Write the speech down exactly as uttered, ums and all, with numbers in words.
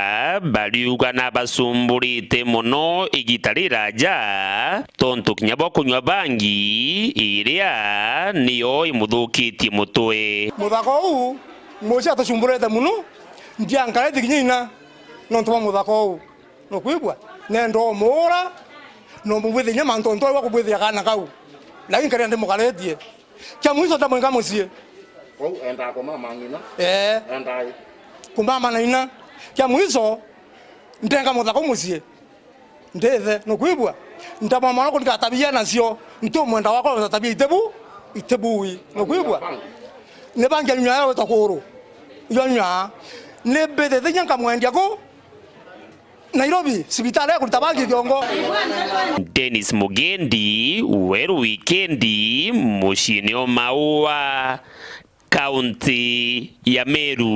Muthaka bariuga nabacumburite mono igita riraja, tontu kinya bo kunywa bangi iria niyo imuthukitie mutwe. Muthaka uu mucii atucumburite mono, ndiankarite kinya ina nontu bwa muthaka uu. Nukwigua? Nenda umuura, na umubwithia kinya mantu ontu au akubwithia kaana kau. Lakini nkaria ndimukaritie. Kia mwiso ndamwenga mucii. Kwou endaa kumama ng'ina? Ee. Endaa i? Kumama na ina. Kia mwiso, ndenga muthaka mucii. Ndithe, nukwigua? Ndamwamana kuringa tabia nacio. Nti umwenda wakwa na tabia itibu, itibui. Nukwigua? Ni bangi anywa ya wetwa kuru. Iyo nywa. Ni mbitite kinya nkamwendia ku Nairobi, cibitari ya kurita bangi kiongo. Dennis Mugendi, Weru Wikendi, muciini o Maua, kaunti ya Meru.